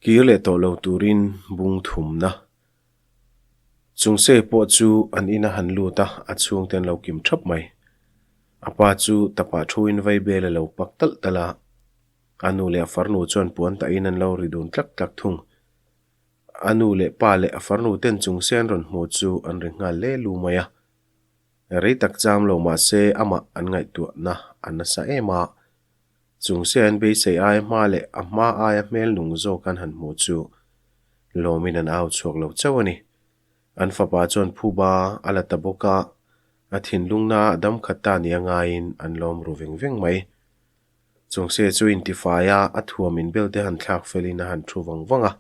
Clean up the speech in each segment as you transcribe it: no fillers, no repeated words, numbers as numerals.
Kir leh tawh lo turin bung thumna Chungse pawh chu an ina han lut a, a chhungte an lo kim thap mai. A pa chu tapah thuin vaibel a lo pak talh talh a, a nu leh a farnu chuan puan tahin an lo ri dun tlak tlak thung. A nu leh pa leh a farnu ten Chungse an rawn hmu chu an ri nghal le lu mai a. Rei tak cham lo mah se amah an ngaihtuahna a nasa em a. Chungse an beisei aia hma leh a hma aia hmel nung zawk an han hmuh chu lawmin an au chhuak lo chauh a ni. An fapa chuan phuba a la ta bawk a, a thinlungna a dam khat ta nia ngaiin an lawm ru veng veng mai. Chungse chu intifai a, a thuam inbel te han thlak felin a han thu vang vang a.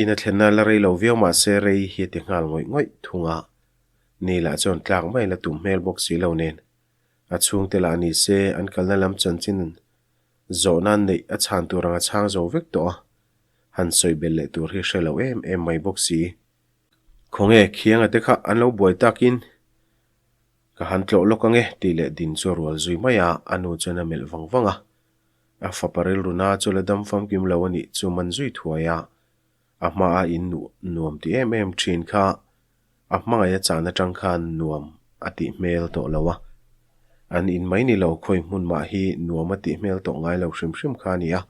In a thlenna la rei lo viau mah se rei hi a ti nghal ngawih ngawih thung a. Ni lah chuan tlak mai la tum hmel bawk si lo nen. A chhungte lah ni se an kalna lam chanchin zawhna neih a chhan tur ang a chhang zo vek tawh a, han sawi belh leh tur hi hre lo em em mai bawk si. Khawnge khianga te kha an lo buai takin ka han tlawh lawk ange tih leh din chu a rual zui mai a, a nu chuan a melh vang vang a. A fapa rilru na chu la dam famkim lo a nih chu man zui thuai a, a hmaa in nuam ti em em thin kha A hmangaih a chahna tang khan nuam a tih hmel tawh lo a, an in mai ni lo khawi hmun mah hi nuam a tih hmel tawh ngai lo hrim hrim kha a ni a.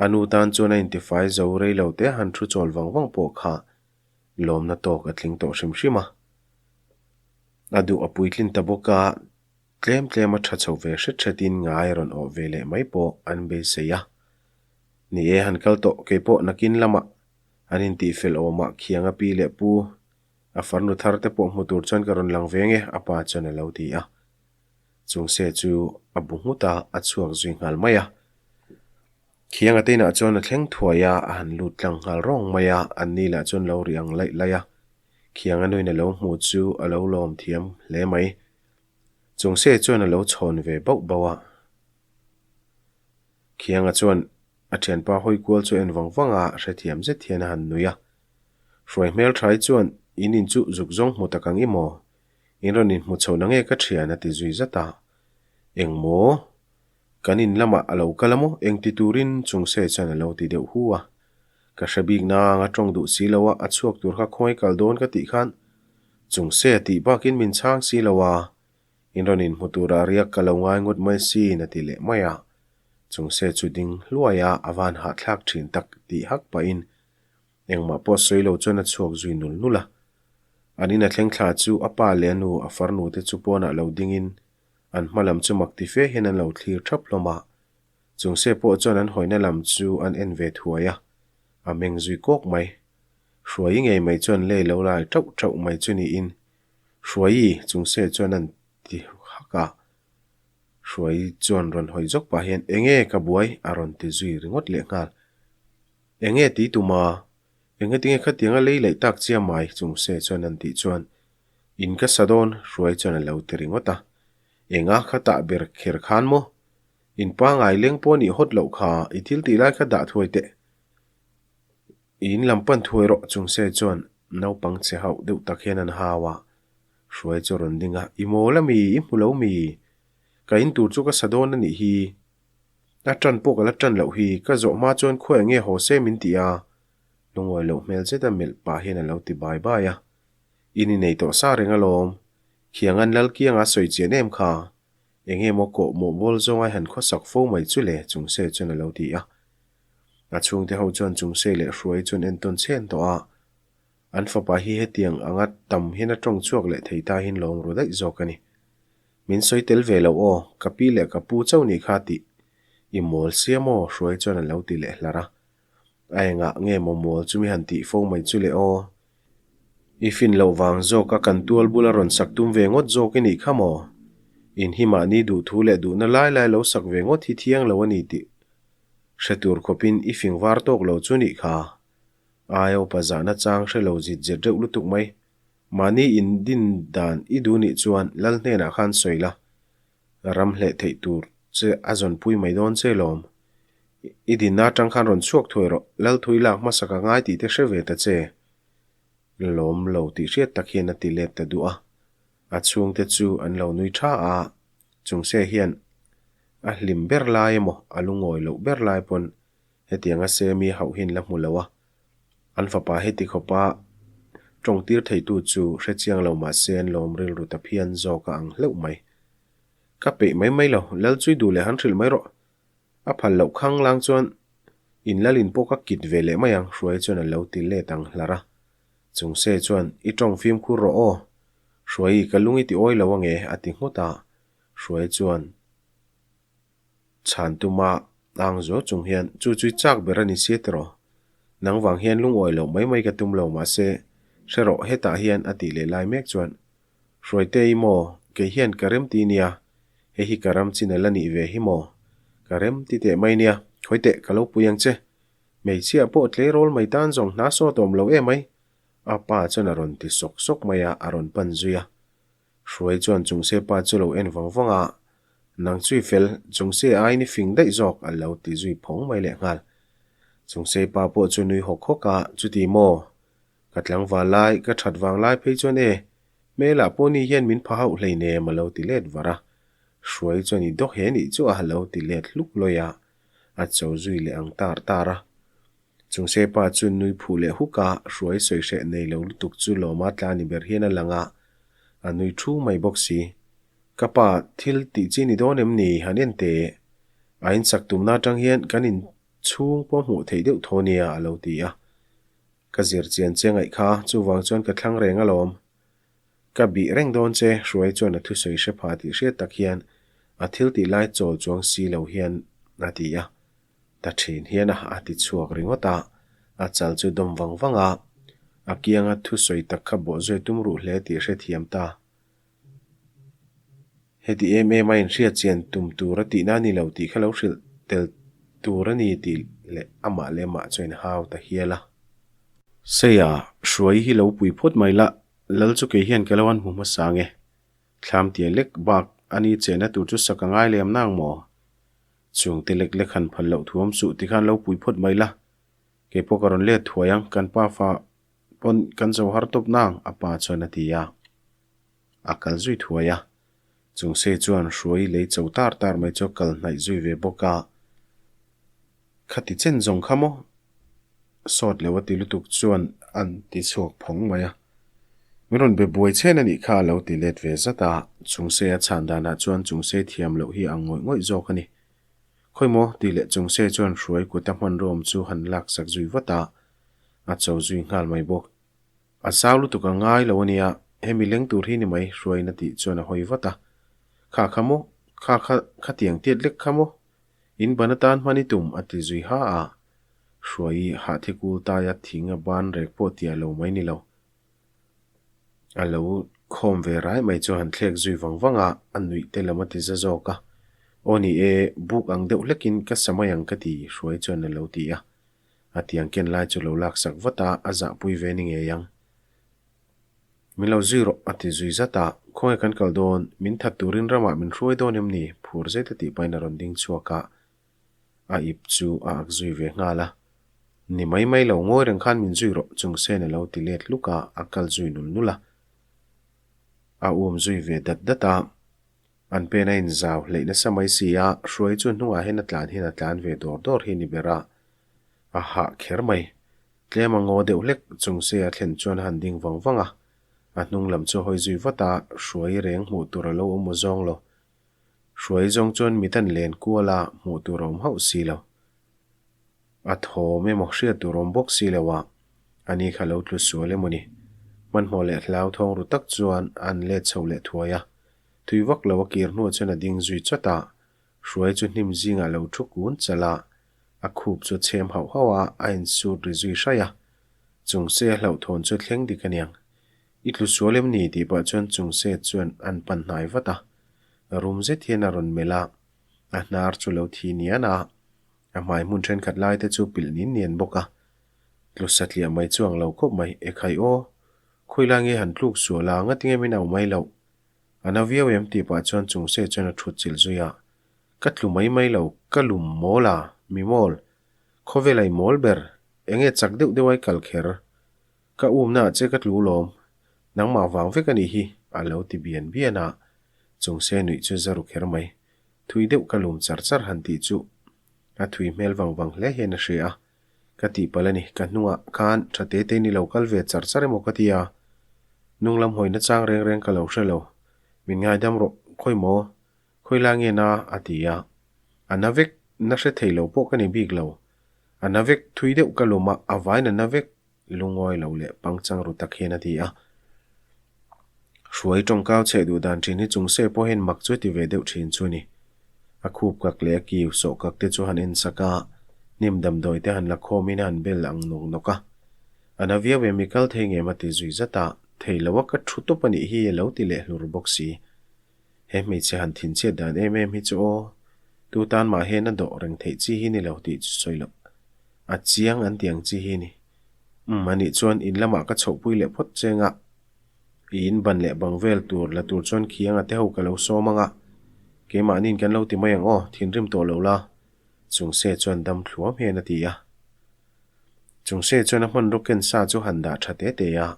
A nu tan chuan a intifai zo rei lo te han thu chawl vang vang pawh kha lawmna tawk a tling tawh hrim hrim a. A duh a puitlin ta bawk a, tlem tlem a tha chho ve hret hretin ngai a rawn awh ve leh mai pawh an beisei a. Ni e, han kal tawh keipawh nakin lamah An intihfel awmah khiang a pi leh pu, a farnu thar te pawh hmu tur chuan ka rawn lang ve nge, a pa chuan a lo ti a. Chungse chu a bu nghut a, a chhuak zui nghal mai a. Khiang a teinah chuan a thleng thuai a, a han lut tlang nghal rawng mai a, an ni lah chuan lo ri ang laih laih a. Khiang a nuin a lo hmu chu a lo lawm thiam hle mai. Chungse chuan a lo chhawn ve bauh bauh a. Khianga chuan A thianpa hawi kual chu en vang vang a, hrethiam zet hian a han nui a. Hruai hmel thai chuan, In in chu zuk zawng hmu tak ang i maw? In rawn inhmu chho na nge ka thian a ti zui zat a. Eng maw? Kan in lamah a lo kal a maw? Eng ti turin Chungse chuan a lo ti deuh hu a. Ka hre bik nang a tawng duh si lo a, a chhuak tur kha khawngaih kal dawn ka tih khan Chungse a tih bakin min chhang si lo a. In rawn inhmu tura riak ka lo ngai ngawt mai sin a ti leh mai a. Chungse chu ding hluai a, a van hahthlak thin tak tih hak pahin engmah pawh sawi lo chuan a chhuak zui nul nul a. An in a thleng thla chu a pa leh a nu, a farnu te chu pawnah lo dingin an hma lam chu mak ti fe hian an lo thlir thap hlawm a. Chungse pawh chuan an hawina lam chu an en ve thuai a, a meng zui kawk mai. Hruai ngei mai chuan lei lo lai tauh tauh mai chu niin Hruaii Chungse chuan an ti hak a. Hruaii chuan rawn hawi zawk pah hian, Enge ka buai? a rawn ti zui ringawt leh nghal. Enge ti tuma? Enge tinge khatianga lei laih tak chiah mai? Chungse chuan an tih chuan, In ka sa dawn, Hruaii chuan a lo ti ringawt a. Enga kha tah ber kher khan maw? In pangai leng pawh nih hawt loh kha, i thil tih lai kha dah thuai teh. I in lam pan thuai rawh Chungse chuan naupang che hauh deuh tak hian an hau a, Hruai chu a rawn ding a, I mawl a mi, i hmu lo mi? Ka in tur chu ka sa dawn a nih hi. A tan pawh ka la tan loh hi, ka zawh hma chuan khawi enge haw se min ti a, lungawi loh hmel zeta melh pah hian a lo ti bai bai a. In i nei tawh sa reng alawm, khiang an lal kianga sawi chian em kha, enge maw kawh mawh bawl zawnga han khawsak fo mai chu le Chungse chuan a lo ti a. A chhungte ho chuan Chungsei leh Hruai chuan entawn chhen tawh a, an fapa hi hetiang anga tam hian a tawng chhuak leh thei ta hian lawng ru daih zawk a ni. Min sawi tel ve lo aw, ka pi leh ka pu chauh nih kha tih i mawl sia maw Hruai chuan a lo ti leh hlar a. A engah nge maw mawl chu mi han tih fo mai chu le aw. I fin loh vang zawk a kan tual bula rawn sak tum ve ngawt zawk i nih kha maw? In hi mahni duhthu leh duhna lai lai lo sak ve ngawt hi thiang lo a ni tih Hre tur khawpin i fing var tawk lo chu nih kha. Aia upa zahna chang hre lo zit zet reuh lutuk mai. Mahni in din dan i duh nih chuan lal hnenah khan sawi la, ram hleh theih tur che a zawnpui mai dawn che lawm. I dinna atang khan rawn chhuak thuai rawh, lal thui lak hmasa ka ngai tih te hre ve ta che. Lawm lo tih hriat tak hian a ti let ta duh a. A chhungte chu an lo nui tha a, Chungse hian a hlim ber lai emaw a lungawi loh ber lai pawn Hetianga Semi hauh hin la hmu lo a. An fapa heti khawpa tawng tir theitu chu hre chiang lo mah se an lawm rilru ta phian zawk a ang hleuh mai. Ka peih mai mai lo, lal chui duh leh han hrilh mai rawh. A phal loh khang lang chuan in lalin pawh ka kit ve leh mai ang, Hruai chuan a lo ti let ang hlarh a. Chungse chuan, I tawng fimkhur rawh aw. Hruai, ka lung i ti awi lo ange, a ti nghut a. Hruai chuan chhan tuma ang zuau chung hian, Chu chu i chak ber a ni sia tiraw? Nang vang hian lungawi loh mai mai ka tum lo mahse, hre rawh hetah hian a tih leh lai mek chuan, Hruaite i maw? Kei hian ka rem ti nia, hei hi ka ram chin a la nih ve hi maw? Ka rem ti teh mai nia, khawi teh ka lo pui ang che. Hmeichhia pawh tleirawl mai tan zawng hna sawt awm lo em ai? A pa chuan a rawn ti sawk sawk mai a, a rawn pan zui a. Hruai chuan Chungse pa chu lo en vang vang a, Nang chui fel, Chungse aiin i fing daih zawk a lo ti zui phawng mai leh nghal. Chungse pa pawh chu nui hawk hawk a, Chuti maw? Ka tlangval lai, ka that vang lai phei chuan e, hmelah pawh ni hian min pha hauh hleinem a lo ti let var a. Hruai chuan i dawk he nih chu a lo ti let hluk lawi a, a cho zui leh ang tar tar a. Chungse pa chu nui phuh leh huk a, hruai sawi hreh nei lo lutuk chu lawma tla ni ber hian a lang a, a nui thu mai bawk si. Ka pa, thil tih chi ni dawn em ni? Han en teh. A insak tumna atang hian kan inchhung pawh hmuh theih deuh thaw nia a lo ti a. Ka zir chian che ngaih kha, chuvang chuan ka thlang reng alawm. Ka bih reng dawn che, Hruai chuan a thusawi hre pha tih hriat tak hian a thil tih lai chawl chuang si lo hian a ti a. Ta thin hian a a ti chhuak ringawt a, a chal chu dawm vang vang a, a kianga thusawi tak kha bawhzui tum ruh hle tih hrethiam ta. Heti em em a inhriat chian tum tur a tihna a ni lo tih kha lo hrilh tel tur a ni tih leh amah leh amah chuan hau ta hial a. Seia, hruai hi lo pui phawt mai la, lal chu kei hian ka lo an hmu hmasa ang e. Thlam tia lek bak a ni chehna tur chu sak a ngai lem nang maw? Chungte lek lek han phal loh thuam suh tikhan lo pui phawt mai la, kei pawh ka rawn let thuai ang, kan pa fa pawn kan zo har tawp nang a pa chuan a ti a. A kal zui thuai a. Chungse chuan hruai lei cho tar tar mai chu a kal hnaih zui ve bawk a. Khati chen zawng kha maw? Sawt lo a ti lutuk chuan an ti chhuak phawng mai a. Min rawn be buai chhen a nih kha a lo ti let ve zat a. Chungse a chhan danah chuan Chungse thiam loh hi ang ngawih ngawih zawk a ni. Khawi maw? tih leh Chungse chuan hruai kuta hmanraw awm chu han laksak zui vat a. A cho zui nghal mai bawk. A zau lutuk a ngai lo a nia, hemi leng tur hi ni mai hruaina tih chuan a hawi vat a. Kha kha maw? Kha kha khatiang tiat lek kha maw? In ban atan hman i tum a ti zui ha a. Hruai i hahthi kul taia thing a ban rek pawh tiah lo mai ni lo. A lo khawm ve rai mai chu han thlek zui vang vang a, a nuih te lam a ti za zawk a. Aw ni e, buk ang deuh hlekin ka sa mai ang ka ti, Hruai chuan a lo ti a. A tiang ken lai chu lo laksak vat a, a zahpui ve ni ngei ang. Min lo zui rawh, a ti zui zat a. Khawnge kan kal dawn? Min that turin ramah min hruai dawn em ni? Phur zet a tih pahin a rawn ding chhuak a. A ip chu a ak zui ve nghal a. Ni mai mai lo, ngawi reng khan min zui rawh, chung sen a lo ti let hluk a, a kal zui nul nul a. A um zui ve dat dat a. An pen a inzau hleih nasa mai si a, hruai chu hnungah hian a tlan hian a tlan ve dawr dawr hi ni ber a, a hah kher mai. Tlem a ngaw deuh hlek chung se a thlen chuan a han ding vang vang a, a hnung lam chu a hawi zui vat a, hruai reng hmuh tur a lo awm aw zawng lo. Hruai zawng chuan mit an len kual a, hmuh tur a awm hauh si lo. A thawm emaw hriat tur awm bawk si lo a, ani kha lo tlu sual emaw ni. Hmanhmawh leh hlauthawng ru tak chuan an let chho leh thuai a, tui vak lo a kir hnuah chuan a ding zui chawt a, hruai chu hnim zingah lo thu kun chalh a, a khup chu a chhem hauh hauh a, a insut ri zui hraih a. Chung se a hlauhthawn chu thleng dik aniang. I tlu sual em ni tih pah chuan chung se chuan an pan hnai vat a, rum zet hian a rawn melh a, a hnar chu lo thi nian a. A hmai hmun thenkhat lai te chu pilh nin nian bawk a, tlu satliah mai chu ang lo khawp mai. Ekhai aw, khawilai nge han tluk sual a, ngatinge min au mai loh? A na viau em tih pah chuan chung se chuan a thut chilh zui a, Ka tlu mai mai lo, ka lum mawl a, mi mawl. Khawvel ai mawl ber, enge chak deuh deuh ai kal kher. Ka umna ah che ka tlu lawm, nangmah vang vek a nih hi, a lo ti bian bian a, chung se nuih chu za ru kher mai. Thui deuh ka lum char char han tih chu. A thui hmel vang vang hle hian a hria a. Ka tihpalh a ni, ka hnungah khan tha te te in i lo kal ve char char emaw ka ti a. Hnung lam hawina chang reng reng ka lo hre lo. Min ngaidam rawh, khawi maw? Khawi lai nge na? a ti a. A na vek, na hre thei lo pawh ka ni bik lo. A na vek, thui deuh ka lum a, a vain a na vek, lungawi lo leh pangchang ru tak hian a ti a. Hruai tawngkau chheh duh dan thin hi chung se pawh hian mak chu ti ve deuh thin chu ni. A khup kak leh a kiu sawh kak te chu han en sak a, hnim damdawi te han la khawmin a han bel ang nawk nawk a. A na viau em i kal thei ngem a ti zui zat a, thei lo a ka thu tawp a nih hi a lo ti leh hlur bawk si. He hmeichhe han thinchhiat dan em em hi chu aw, tu tan mah hian a dawh reng theih chi hi ni lo tih chu sawi loh. A chiang an ti ang chi hi ni. Umm anih chuan in lamah ka chhohpui leh phawt cheng a, i in ban leh bang vel tur la tur chuan khiang a te ho ka lo sawm ang a, keimahniin kan lo ti mai ang aw, thinrim tawh lo la, Chungse chuan dam thluam hian a ti a. Chungse chuan a hmanraw ken sa chu han dah tha te te a,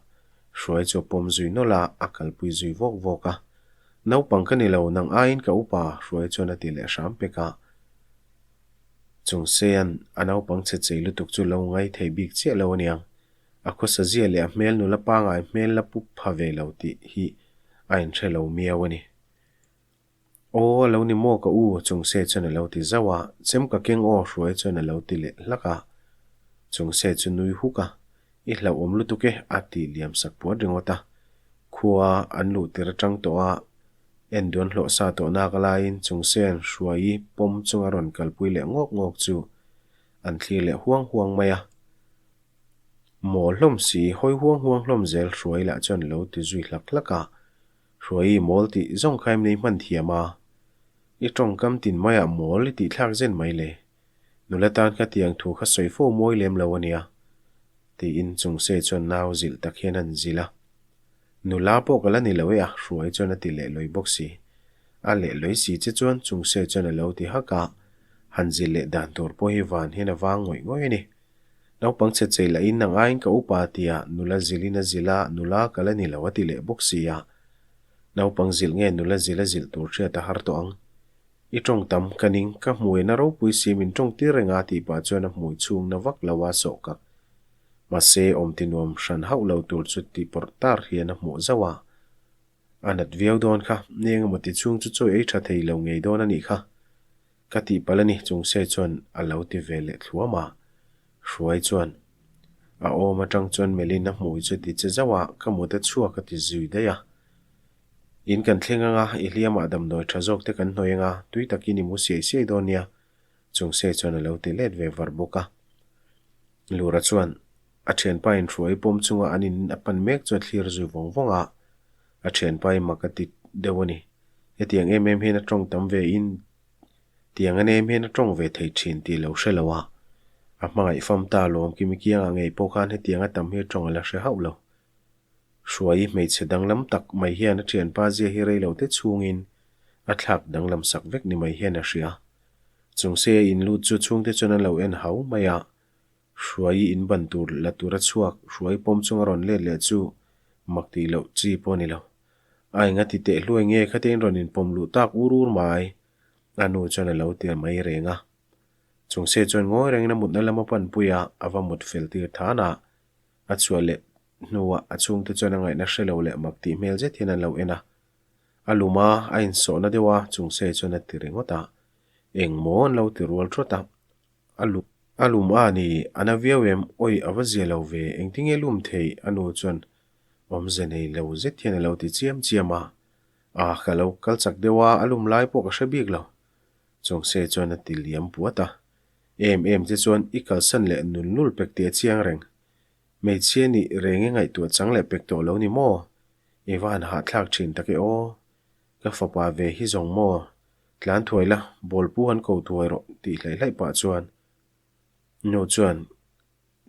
hruai chu a pawm zui nawlh a, a kalpui zui vawk vawk a. Naupang ka ni lo, nang aiin ka upa, hruai chuan a ti leh hram pek a. Chungsean a naupang chhe chei lutuk chu lo ngai thei bik chiah lo aniang. A khawsa zia leh a hmel nula pangai hmel la pup pha ve lo tih hi a inhre lo miau a ni. Aw, a lo ni maw ka u, Chungse chuan a lo ti zauh a, chem ka keng aw hruai chuan a lo ti leh hlak a. Chungse chu nui huk a, I hlauhawm lutuk e, a ti liam sak puat ringawt a. Khua an luh tir atang tawh a, en duan hlawh sa tawh nak laiin Chungsean hruai pawm chunga rawn kalpui leh ngawk ngawk chu an thlir leh huang huang mai a. Maw hlawm si, hawi huang huang hlawm zel hruai lah chuan lo ti zui hlak hlak a. Hruai mawl tih zawng kha em nei hman thiam a? I tawngkam tin maiah mawl i tih thlak zen mai le. Nula tan kha tiang thu kha sawi fo mawi lem lo a nia. Tiin Chungse chuan nau zilh tak hian an zilh a. Nula pawh ka la ni lo e a, Hruai chuan a ti leh lawi bawk si. A leh lawi si che chuan Chungse chuan a lo ti hak a, han zilh leh dan tur pawh hi van hian a vang ngawih ngawih a ni. Naupang chhe chei lahin nang aiin ka upa tia nula zilhin a zilh a, nula ka la ni lo a ti leh bawk si a. Naupang zilh nge nula zilh a zilh tur hriat a har tawh ang. I tawng tam ka ning, ka hmui na ropui si min tawng tir reng a tih pah chuan a hmui chhung na vak lo a sawh kak. Mahse awm ti nuam hran hauh lo tur chu ti pawrh tar hian a hmuh zauh a. A nat viau dawn kha, ni engemaw ti chhung chu chawi ei tha thei lo ngei dawn a nih kha. Ka tihpalh a ni, Chungse chuan a lo ti ve leh thluam a. Hruai chuan a awm atang chuan Melina hmui chu ti che zauh a, ka mut a chhuak a ti zui daih a. In kan thleng anga, i hliamah damdawi tha zawk te kan hnawih anga, tui takin i mu siai siai dawn nia, Chungse chuan a lo ti let ve var bawk a. Lura chuan a thianpa in hruai pawm chunga an in a pan mek chu a thlir zui vawng vawng a, a thianpa i mak a ti deuh a ni. Hetiang em em hian a tawng tam ve in tiang an em hian a tawng ve thei thin tih lo hre lo a, a hmangaih fam ta lawm Kimi kiangah ngei pawh khan hetiang a tam hi a tawng a la hre hauh lo. Hruai hmeichhe danglam tak mai hian a thianpa zia hi rei lo te chhungin a thlak danglam sak vek ni mai hian a hria. Chungse a inlut chu chhungte chuan an lo en hau mai a, Hruai in ban tur la tur a chhuak Hruai pawm chunga rawn let leh chu mak tih loh chi pawh a ni lo. A enga ti teh hluai nge khate in rawn inpawm luh tak ur ur mai? A nu chuan a lo ti mai reng a. Chungse chuan ngawi rengin a mutna lam a panpui a, a va mut fel tir than a. A chhuah leh hnuah a chhungte chuan a ngaihna hre lo leh mak tih hmel zet hian an lo en a. A lum a, a insawhna deuh a, Chungse chuan a ti ringawt a. Eng maw an lo ti rual thawt a. A lum a lum a ni, a na viau em? Awi, a va zia lo ve, engtinge lum theih? A nu chuan Awmze nei lo zet hian a lo ti chiam chiam a, A, ka lo kal chak deuh a, a lum lai pawh ka hre bik lo. Chawngse chuan a ti liam puat a. Em em che chuan i kalsan leh nul nul pek tih a chiang reng. Hmeichhia nih reng i ngaihtuah chang leh pek tawh lo ni maw? I va han hahthlak thin tak e aw. Ka fapa ve hi zawng maw? Tlan thuai la, bawlpu han ko thuai rawh tih hlaih hlaih pah chuan nu chuan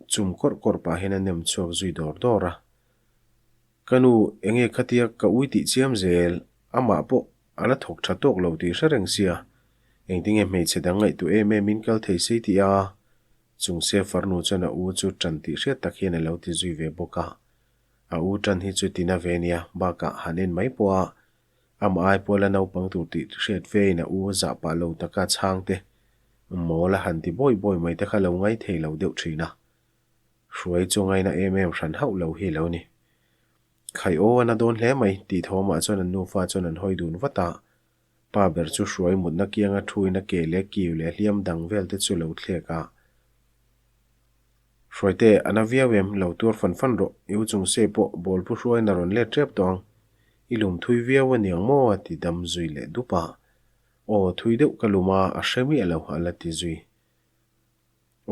Chum kawrh kawrh pah hian a nem chhuak zui dawr dawr a. Ka nu, enge khatia ka ui tih chiam zel, amah pawh a la thawk tha tawk lo tih hre reng sia. Engtinge hmeichhe dang ngaihtuah em em in kal thei sei tih a? Chung se farnu chuan a u chu tan tih hriat tak hian a lo ti zui ve bawk a. A u tan hi chu tina ve nia, bakah han en mai pawh a Amah ai pawh la naupang tur tih hriat ve in a u a zah pah lo taka chhang te. Mawl a han ti bawi bawi mai te kha lo ngai thei lo deuh thin a. Hruai chu ngaina em em hran hauh lo hi lo ni. Khai aw a na dawn hle mai tih thawmah chuan an nufa chuan an hawi dun vat a. Pa ber chu hruai mutna kianga thuin a ke leh kiu leh hliam dang vel te chu lo thlek a. Hruaite, a na viau em? Lo tuar fan fan rawh. I u chung se pawh ball pu hruaiin a rawn let tep tawh ang. I lum thui viau a niang maw? a ti dam zui leh dup a. Aw, thui deuh ka lum a, a hre miah lo, a la ti zui.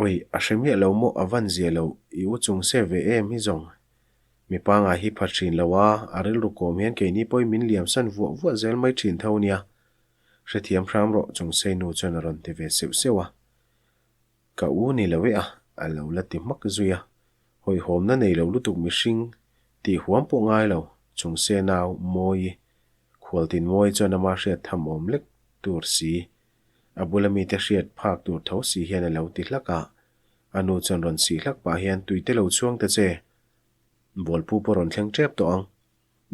Oi, a hre miah lo maw? A van zia lo, i u chung se ve em hi zawng. Mipa ngai hi pha thin lo a, a rilru kawm hian keini pawhin min liam san vuah vuah zel mai thin tho nia. Hrethiam hram rawh, Chungsei nu chuan a rawn ti ve seuh seuh a. Ka u ni lo e a, a lo la ti hmak zui a. Hawihhawmna nei lo lutuk mihring tih huam pawh ngai lo, Chungse nau Mawii, Khualtin Mawii chuan ama hriat tham awm lek tur si, a bula mite hriat phak tur tho si hian a lo ti hlak a. A nu chuan rawn sih hlak pah hian tuite lo chhuang ta che, Bawlpu pawh rawn thleng tep tawh ang.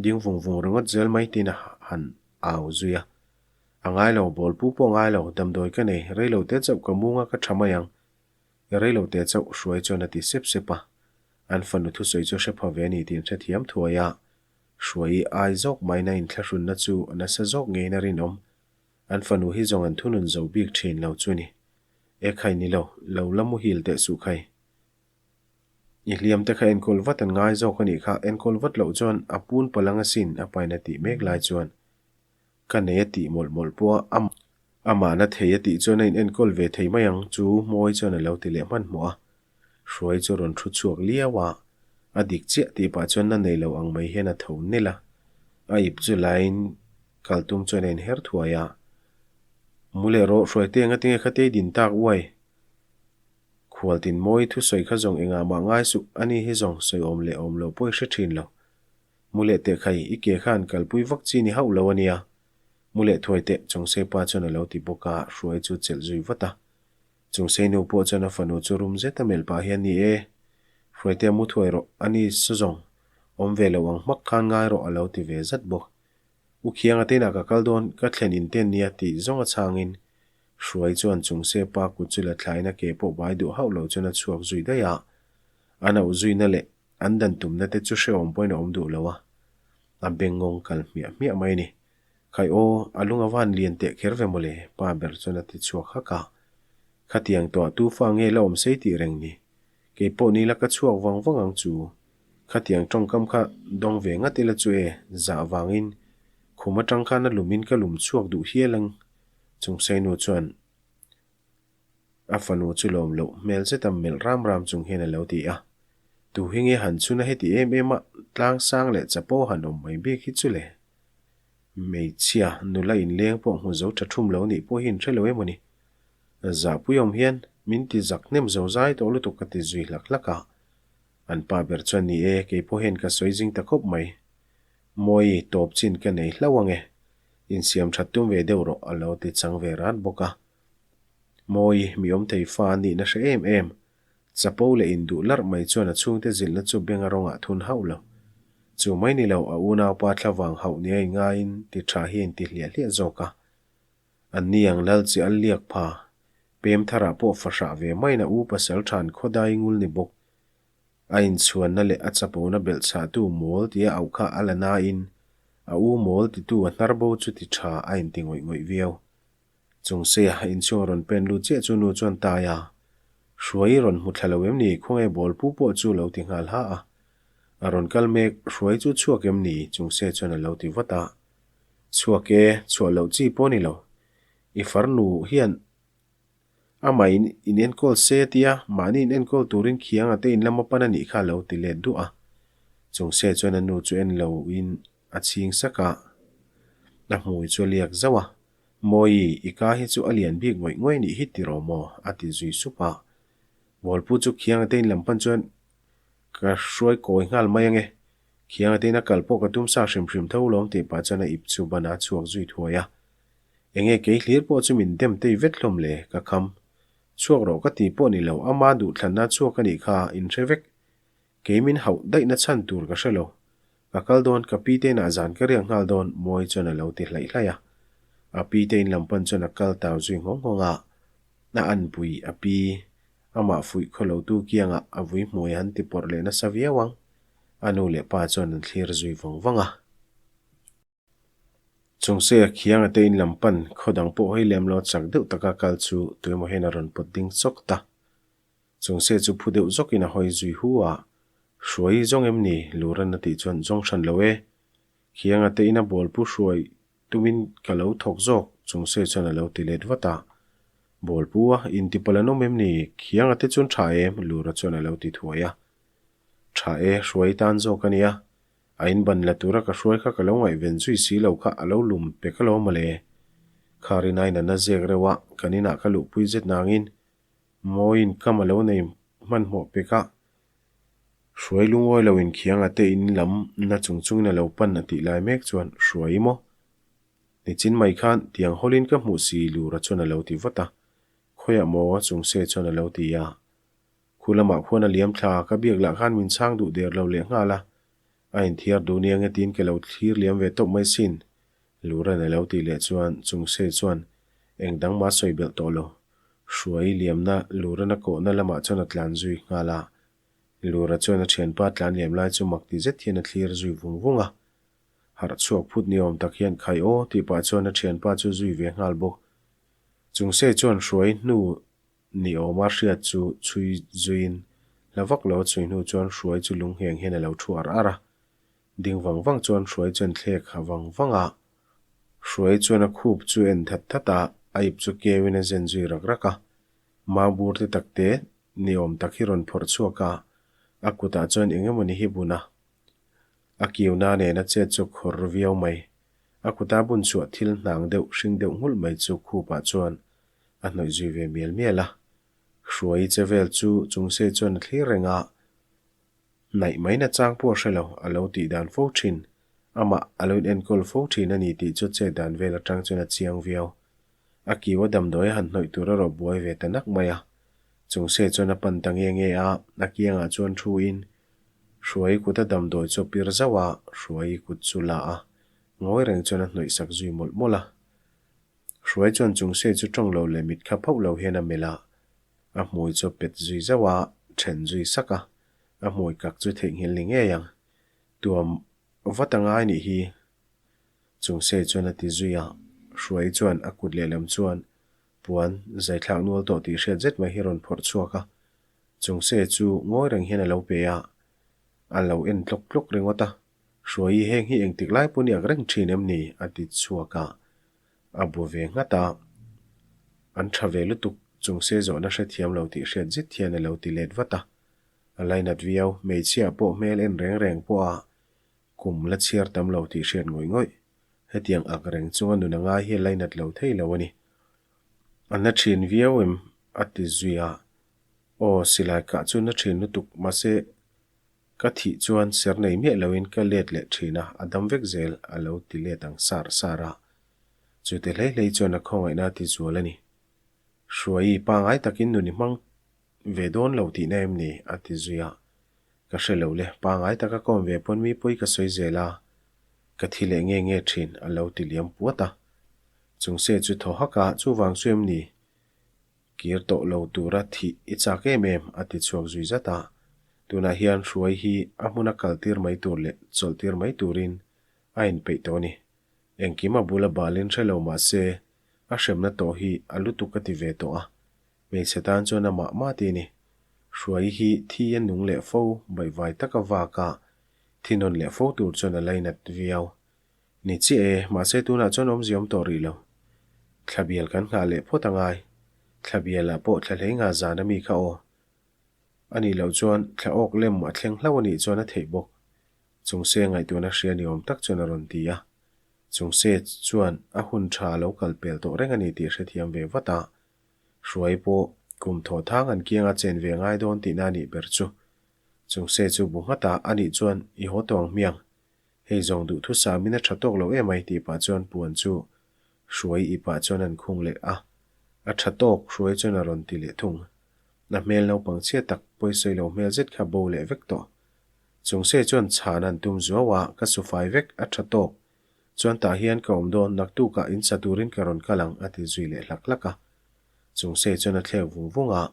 Ding vung vung ringawt zel mai tiin a han au zui a. A ngai lo, bawlpu pawh ngai lo, damdawi ka nei, reilo te chauh ka munga ka tha mai ang. Reilo te chauh hruai chuan a ti sep sep a. An fanu thusawi chu hre pha ve a ni tiin hrethiam thuai a. Hruai i ai zawk maina inthlahrunna chu a nasa zawk ngeiin a rinawm. An fanu hi zawng an thunun zo bik thin lo chu ni. E khai ni lo, lo la muhil teh suh khai. I hliam te kha enkawl vat an ngai zawk a nih kha, enkawl vat loh chuan a pun palang asin a paina tih mek lai chuan ka nei a tih mawlh mawlh pawh a, amah na thei a tih chuan a in enkawl ve thei mai ang chu Mawi chuan a lo ti leh hmanhmawh a, Hruai chu rawn thu chhuak liau a, a dik chiah tih pah chuan na nei lo ang mai hian a tho nel a, a ip chu laiin kal tum chuan a inher thuai a, Mu leh rawh Hruaite engatinge kha tei din tak uai? Khualtin mawi thusawi kha zawng engah mah ngai suh, ani hi zawng sawi awm leh awm lo pawh i hre thin lo. Mu leh teh khai, i ke khan kalpui vak chi ni hauh lo a nia. Mu leh thuai teh, Chawngsei pa chuan a lo ti bawk a, Hruai chu chelh zui vat a. Chawngsei nu pawh chuan a fanu chu rum zet a melh pah hian ni e, Hruaitea mu thuai rawh, ani saw zawng awm ve lo ang hmak khan ngai rawh a lo ti ve zat bawk. U Khianga te inah ka kal dawn, ka thlen in ten nia tih zawng a chhangin Hruai chuan chung se pa kut chu la thlain a ke pawh bai duh hauh lo chuan a chhuak zui daih a. An auh zuina leh an dan tumna te chu hrehawm pawhin a awm duh lo a. A bengngawng kal hmiah hmiah mai a ni. Khai aw, a lung a van lian teh kher ve mawle, pa ber chuan a ti chhuak hak a. Khatiang tawh tu fa nge la awm sei tih reng ni. Kei pawh ni la ka chhuak vang vang ang chu. Khatiang tawngkam kha dawng ve ngat ila chu e, zah vangin khum atang khan a lumin ka lum chhuak duh hial ang Chungsainu chuan a fanu chu lawm loh hmel zeta melh ram ram chung hian a lo ti a. Tu hi nge han chhun a heti em em a, tlang sang leh chapo han awm mai bik hi chu le. Hmeichhia nula inleng pawh hmu zo tha thum lo nih pawh hi inhre lo emaw ni. Zahpui awm hian min ti zak hnem zo zai tawh lutuk ka ti zui hlak hlak a. An pa ber chuan ni e, kei pawh hian ka sawi zing ta khawp mai. Mawi, tawp chin ka nei hlauh ange. Insiam that tum ve deuh rawh, a lo ti chang ve rat bawk a. Mawi, mi awm thei fa a nihna hre em em. Chapo leh induh larh mai chuan a chhungte zilhna chu benga rawngah thun hauh lo. Chu mai ni lo, a unaupa thlavang hauh nia inngaiin ti tha hi a inti hliah hliah zawk a. Anni ang lal chi al liak pha, pem tharah pawh fahrah ve maiin a u pasal than khawdai ngul ni bawk. A inchhuanna leh a chapona belh chhahtu mawl tia auh kha a la nain a u mawl titu a hnar bo chu ti tha a inti ngawih ngawih viau. Chungseia inchhung a rawn pen lut chiah chu nu chuan tai a, Hruai rawn hmu thla lo em ni? Khawnge bawlpu pawh chu lo ti nghal ha a. A rawn kal mek, Hruai chu chhuak em ni? Chungseia chuan a lo ti vat a. Chhuak e, chhuah loh chi pawh ni lo. I farnu hian amah in in enkawl se a tia, mahni in enkawl turin khianga te in lama pan a nih kha a lo ti let duah a. Chung se chuan a nu chu en lo in a chhing sak a, a hmui chu a liak zauh a. Mawi, i ka hi chu a lian bik ngawih ngawih nih hi tiraw maw? a ti zui sup a. Bawlpu chu khianga te in lam pan chuan ka hruai kawi nghal mai ange. Khianga te in a kal pawh ka tum sa hrim hrim tho lawm tih pah chuan a ip chu ban a chhuak zui thuai a. Enge kei hlir pawh chu min dem tei vet hlawm le, ka kham. Chhuak rawh ka ti pawh ni lo, ama duhthlanna chhuak a nih kha, in hre vek. Kei min hauh daihna chhan tur ka hre lo. Ka kal dawn, ka pi te inah zan ka riak nghal dawn, Mawi chuan a lo ti hlaih hlaih a. A pi te in lam pan chuan a kal tau zui nghawng nghawng a. A anpui a pi, amah fuih khawlotu kiangah a vui hmuai han ti pawrh leh nasa viau ang, a nu leh pa chuan an thlir zui vang vang a. Chungse a khianga te in lam pan khaw dang pawh hawi lem lo chak deuh taka kal chu tuemaw hian a rawn pawt ding chawk ta. Chungse chu phu deuh zawkin a hawi zui hu a, Hruai i zawng em ni? Luran a tih chuan zawng hran lo e. Khianga te ina bawlpu hruai tumin ka lo thawk zawk Chungse chuan a lo ti let vat a. Bawlpu a intipalh an awm em ni? Khianga te chuan tha em? Lura chuan a lo ti thuai a. Tha e, hruai tan zawk a nia. A in ban la tura ka hruai kha ka lo ngaihven zui si lo kha a lo lum pek alawm mawle. Khar in ain a na zek reuh a, kan inah ka luhpui zet nangin Mawiin kam a lo nei hmanhmawh pek a, Hruai lungawi lo in khiang a te in lam na chung chungin a lo pan a tih lai mek chuan Hruai maw? Nichin mai khan tiang hawlin ka hmuh si Lura chuan a lo ti vat a, Khawiah maw? Chungse chuan a lo ti a. Khu lamah khuan a liam thla, ka biak lah khan min chhang duh der lo leh nghal a, a inthiar duh nia nge tiin ka lo thlir liam ve tawp mai sin, Luran a lo tih leh chuan Chungse chuan eng dang mah sawi belh tawh lo. Hruai liamna Luran a kawhna lamah chuan a tlan zui nghal a. Lura chuan a thianpa tlan liam lai chu mak ti zet hian a thlir zui vung vung a. Harh chhuak phut ni awm tak hian khai aw tih pah chuan a thianpa chu zui ve nghal bawk. Chungse chuan Hruai hnu Ni awma hriat chu chhui zuiin hla vak lo a chhui hnu chuan Hruai chu lung ngheng hian a lo thu ar ar a. Ding vang vang chuan Hruai chuan thlek ha vang vang a. Hruai chuan a khup chu en that that a, a ip chu keuin a zen zui rak rak a. Mau bur te tak te ni awm tak hi rawn phawrh chhuak a, a kutah chuan eng emawni hi bun a. A kiuna nen a chet chu khawr viau mai. A kuta bun chhuah thil hnang deuh hring deuh nghulh mai chu khupah chuan a hnawih zui ve mial mial a. Hruai che vel chu Chungse chuan a thlir reng a, hnaih mai na chang pawh a hre lo, a lo tih dan fo thin. Amah a lo inenkawl fo thin a ni tih chu chet dan vel atang chuan a chiang viau. A kiu a damdawi a han hnawih tur erawh buai ve ta nak mai a. Chungse chuan a pan ta nge nge a, a kiangah chuan thu in Hruai kut a damdawi chu a pir zauh a, Hruai kut chu la a, ngawi reng chuan a hnawih sak zui mawlh mawlh a. Hruai chuan Chungse chu tawng lo leh mit kha phauh lo hian a melh a, a hmui chu a pet zui zauh a, then zui sak a, a hmui kak chu theihnghilh ni ngei ang. Tuam vat a ngai nih hi. Chungse chuan a ti zui a, Hruai chuan a kut lehlam chuan puan zaithlak nual tawh tih hriat zet mai hi rawn phawrh chhuak a, Chungse chu ngawi reng hian a lo pe a, a lo en tlawk tlawk ringawt a. Hruai i heng hi engtik lai pawh ni ak reng thin em ni? a ti chhuak a, a bu ve nghat a. An tha ve lutuk, Chungse zawhna hrethiam lo tih hriat zet hian a lo ti let vat a. A lainat viau, hmeichhia pawh hmel en reng reng pawh a kum la chhiar tam lo tih hriat ngawih ngawih. Hetiang ak reng chunga nun a ngai hi a lainat lo thei lo a ni. A na thin viau em? a ti zui a. Aw, silai kah chu na thin lutuk, mahse ka thih chuan ser nei miah loin ka let leh thin a, a dam vek zel, a lo ti let ang sar sar a. Chute hlei hlei chuan a khawngaihna a ti zual a ni. Hruaii pangai takin nun i hmang ve dawn lo tihna em ni? a ti zui a. Ka hre lo le, pangai taka ka awm ve pawn mi pawi ka sawi zel a, ka thi leh nge nge thin, a lo ti liam puat a. Chungse chu thaw hak a, chuvang chu em ni? Kir tawh lo tura thih i chak em em, a ti chhuak zui zat a. Tunah hian Hruai hi a hmuna kaltir mai tur leh chawlhtir mai turin a inpeih tawh a ni. Engkim a bula balin hre lo mah se, a hremna tawh hi a lutuk a ti ve tawh a. Hmeichhe tan chuan amah mah ti a ni. Hruai hi thi a nung leh fo, baihvai taka vak a, thi nawn leh fo tur chuan a lainat viau. Ni chiah e, mahse tunah chuan awmzia awm tawh rih lo. Thlabial kan nghah leh phawt angai. Thlabialah pawh thla hlei ngah zan a mi kha aw. A nih loh chuan thla awk lem a thleng hlauh a nih chuan a theih bawk. Chungse ngaihtuahna hria ni awm tak chuan a rawn ti a. Chungse chuan a hun tha a lo kal pel tawh reng a ni tih hrethiam ve vat a. Hruai pawh kum thaw thang an kianga chen ve ngai dawn tihna a nih ber chu. Chungse chu bu nghat a, a nih chuan i haw tawh ang hmiang. Hei zawng duhthusam in a tha tawk lo emai tih pah chuan puan chu Hruai i pah chuan an khung leh a. A tha tawk, Hruai chuan a rawn ti leh thung. A hmel naupang chhia tak pawisawi lo hmel zet kha bo leh vek tawh. Chungse chuan chhan an tum zuau a, ka su fai vek, a tha tawk. Chuan tah hian ka awm dawn, naktukah in sa turin ka rawn kal ang a ti zui leh hlak hlak a. Chungsei chuan a thlek vung vung a,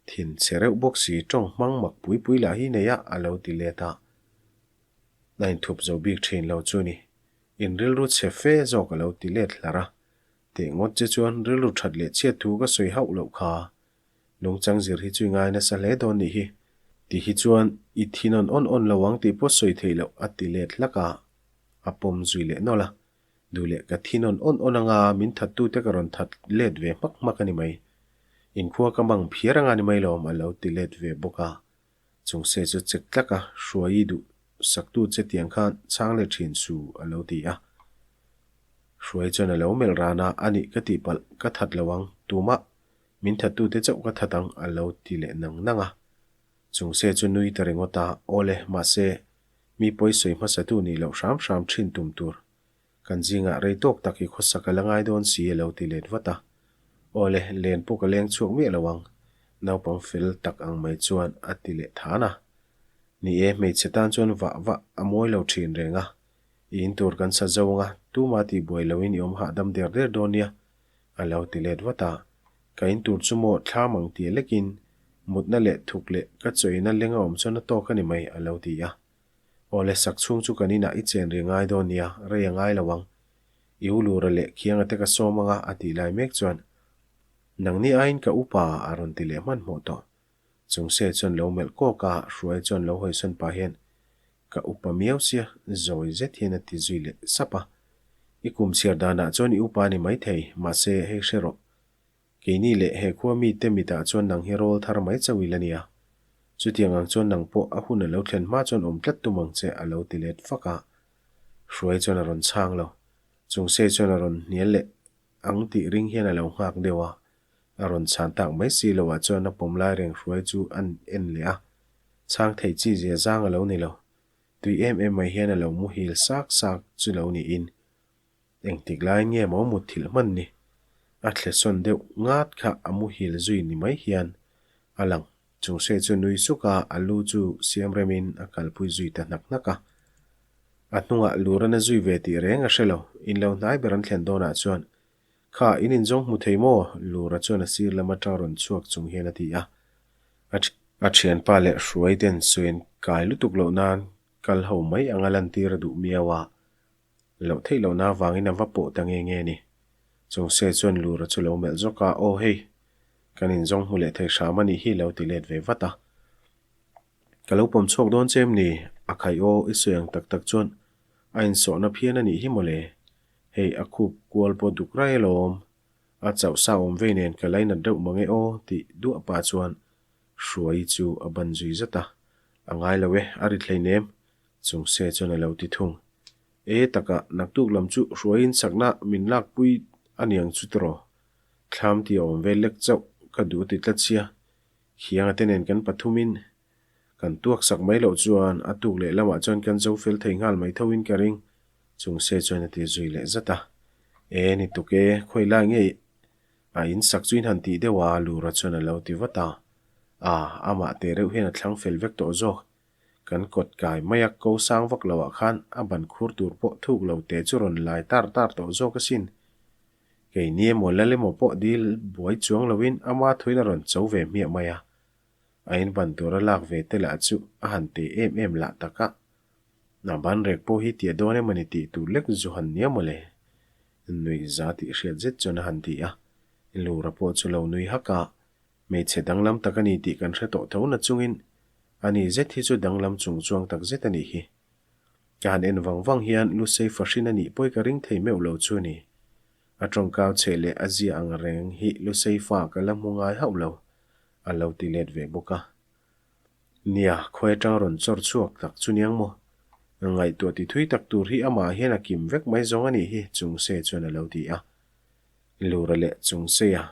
Thin chhe reuh bawk si tawng hmang mak pui pui lah hi nei a, a lo ti let a. A inthup zo bik thin lo chu ni. In rilru chhe fe zawk a lo ti let hlar a. Teh ngawt che chuan rilru that leh chhiat thu ka sawi hauh loh kha. Nungchang zir hi chu i ngai nasa hle dawn nih hi. Ti hi chuan i thi nawn awn awn lo ang tih pawh sawi theih loh a ti let hlak a, a pawm zui leh nawlh a. Duh leh ka thi nawn awn awn anga min thattute ka rawn that let ve hmak hmak a ni mai. Inkhua ka mang phiar anga ni mai lawm a lo ti let ve bawk a. Chung se chu chek tlak a, Hruai duh saktu che tiang khan chhang leh thin su a lo ti a. Hruai chuan a lo melh ran a, A nih ka tihpalh, ka that lo ang, tumah min thattute chauh ka that ang a lo ti leh nang nang a. Chung se chu nui ta ringawt a, Aw le, mahse, mi pawi sawi hmasatu nih loh hram hram thin tum tur Kan zingah rei tawk tak hi khawsak a la ngai dawn si a lo ti let vat a. Aw le, len pawh ka leng chhuak miah lo ang, naupang fel tak ang mai chuan a ti leh than a. Ni e, hmeichhe tan chuan vah vah a mawi lo thin reng a. I in tur kan sa zo ang a, tuma tih buai loin i awm hahdam der der dawn nia, a lo ti let vat a. Ka in tur chu maw thlam ang tih lekin mutna leh thuk leh ka chawina leng a awm chuan a tawk a ni mai, a lo ti a. Aw le, sak chhung chu kan inah i chen ri ngai dawn nia, rei a ngai lo ang. I u Lura leh Khianga te ka sawm anga a tih lai mek chuan, Nangni aiin ka upa a rawn ti leh hmanhmawh tawh. Chungse chuan lo melh kawk a, Hruai chuan lo hawisawn pah hian, Ka upa miau sia, zawi zet hian a ti zui leh sap a. I kum chhiar danah chuan i upa a ni maithei, mahse hei hre rawh. Keini leh he khua mite mitah chuan nang hi rawl thar mai chauh ila nia. Chutiang ang chuan nang pawh a hun a lo thlen hma chuan awm tlat tum ang che a lo ti let fak a. Hruai chuan a rawn chhang lo. Chungsei chuan a rawn hnial leh ang tih ring hian a lo nghak deuh a. A rawn chhan tak mai si loah chuan a pawm lai reng Hruai chu a en leh a. Chhang thei chi zia zang a lo ni lo. Tui em em mai hian a lo muhil sak sak chu lo niin. Engtik lai nge maw mutthilh hman ni? A thlesawn deuh ngat kha a muhil zui ni mai hian a lang. Chungse chu nui suk a, a lu chu siam remin a kalpui zui ta hnak hnak a. A hnungah luran a zui ve tih reng a hre lo. In lo hnai ber an thlen dawnah chuan, Kha, in inzawng hmu thei maw? Lura chuan a sir lam atang rawn chhuak chung hian a ti a. A thianpa leh hruai ten sawi an kai lutuk loh nan kal ho mai anga lantir a duh miau a. Loh theih lohna avangin a va pawh ta nge nge ni. Chungse chuan Lura chu lo melh zawk a, Aw hei, kan inzawng hmu leh thei hram a nih hi lo ti let ve vat a. Ka lo pawm chhuak dawn che em ni? A khai aw, i sawi ang tak tak chuan a insawhna phian a nih hi mawle. Hei, a khup kual pawh duk rai alawm. A chauh sa awm vei nen ka lainat deuh mange aw tih duah pah chuan Hruai chu a ban zui zat a. A ngai lo e, a rit hleinem. Chungse chuan a lo ti thung. E takah, naktuk lam chu hruaiin chakna min lakpui a niang chu tiraw? Thlam tih a awm vel lek chauh ka duh a ti tlat sia. Khianga te nen kan pathumin kan tuak sak mai loh chuan a tuk leh lamah chuan kan zo fel thei nghal mai thoin ka ring, Chungse chuan a ti zui leh zat a. E ni tuk e, khawi lai nge a in sak chu in han tih deuh a, Lura chuan a lo ti vat a. A, amah teh reuh hian a thlang fel vek tawh zawk. Kan kawt kai mai a, ko sang vak lo ah khan a ban khur tur pawh thuk lo te chu rawn lai tar tar tawh zawk asin. Kei ni emaw lal emaw pawh dil buai chuang loin ama thuin a rawn cho ve hmiah mai a. A in ban tur a lak ve te lah chu a han te em em lah tak a. A ban rek pawh hi tia dawn emaw ni tih tur lek zu han nia mawle. Nui za tih hriat zet chuan a han ti a. Lura pawh chu lo nui hak a. Hmeichhe danglam tak a ni tih kan hre tawh tho na chungin ani zet hi chu danglam chung chuang tak zet a nih hi. Ka han en vang vang hian Lusei fahrin a nih pawi ka ring thei meuh lo chu a ni. A tawngkau cheh leh a zia ang reng hi Lusei fa ka la hmu ngai hauh lo, a lo ti let ve bawk a. Nia, khawi atang rawn chawr chhuak tak chu niang maw? Ngaihtuah ti thui tak tur hi amah hian a kim vek mai zawng a nih hi, Chungse chuan a lo ti a. Lura leh Chungseia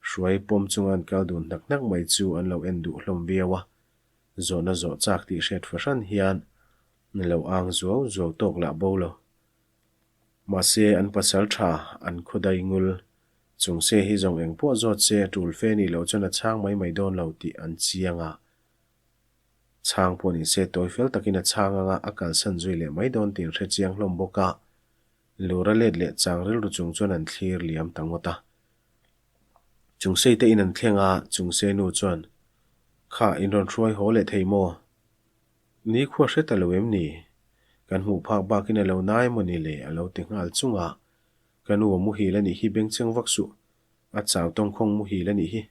Hruai pawm chunga an kal dun hnak hnak mai chu an lo en duh hlawm viau a, zawhna zawh chak tih hriat fahran hian lo ang zuau zuau tawk lah bo lo. Mahse, an pasal tha, an khawdai ngul chung se hi zawng eng pawh zawt se a tul fe nih loh chuan a chhang mai mai dawn lo tih an chiang a. Chhang pawh ni se tawi fel takin a chhang anga a kalsan zui leh mai dawn tih an hre chiang hlawm bawk a, lura let leh chang rilru chung chuan an thlir liam ta ngawt a. Chungsei te in an thleng a, Chungsei nu chuan, Kha, in rawn hruai haw leh thei maw? Ni khua hre ta lo em ni? Kan hmuh phak bakin a lo na emaw ni le? a lo ti nghal chung a. Ka nu a muhil a nih hi bengcheng vak suh. A chau tawngkhawng muhil a nih hi.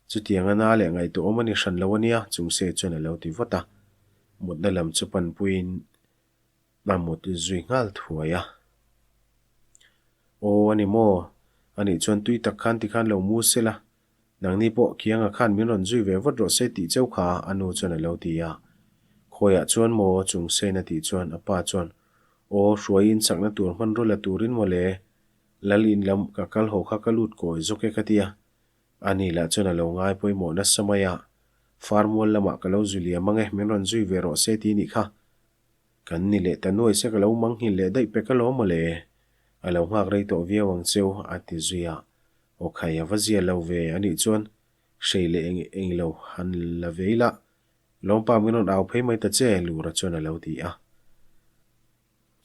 Chutiang a na leh ngaihtuah awm a ni hran lo a nia, Chungsei chuan a lo ti vat a. Mutna lam chu panpuiin a mut zui nghal thuai a. Aw, a ni maw? A nih chuan tui tak khan tikhan lo mu se la, nangni pawh Kianga khan min rawn zui ve vat rawh se tih cheu kha a nu chuan a lo ti a. Khawiah chuan maw? Chung Sen a tih chuan a pa chuan, Aw, hruai in chakna tur hmanraw la turin maw le? Lal in lam ka kal haw kha ka lut kawi zawk e ka ti a. Ani lah chuan a lo ngai pawimawh nasa mai a, Farmual lamah ka lo zui liam ang e, min rawn zui ve rawh se ti nih kha. Kan ni leh ta nuai se ka lo manghil leh daih pek alawm maw le? A lo nghak rei tawh viau ang cheu, a ti zui a. Aw khai a va zia lo ve a nih chuan hrei leh eng eng lo han la ve ila, Lawmpa min rawn au phei mai ta che, Lura chuan a lo ti a.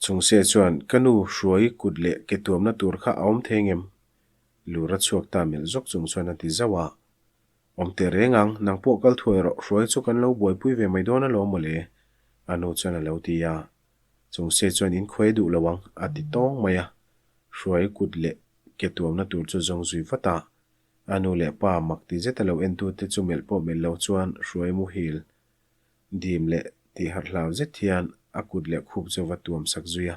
Chungse chuan, Ka nu, hruai kut leh ke tuamna tur kha a awm thei ngem? Lura chhuak ta melh zawk chung chuan a ti zauh a. Awm teh reng ang, nang pawh kal thuai rawh, hruai chu kan lo buaipui ve mai dawn alawm mawle, a nu chuan a lo ti a. Chungse chuan in khuai duh lo ang, a ti tawng mai a. Hruai kut leh ke tuamna tur chu zawng zui vat a. A nu leh pa mak ti zeta lo entute chu melh pawh melh lo chuan hruai muhil dim leh tih harh hlau zet hian a kut leh khup chu va tuam sak zui a.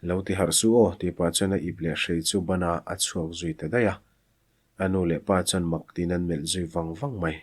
Lo ti harh suh aw, tih pah chuan a ip leh hrei chu ban a, a chhuak zui ta daih a. A nu leh pa chuan mak tiin an melh zui vang vang mai.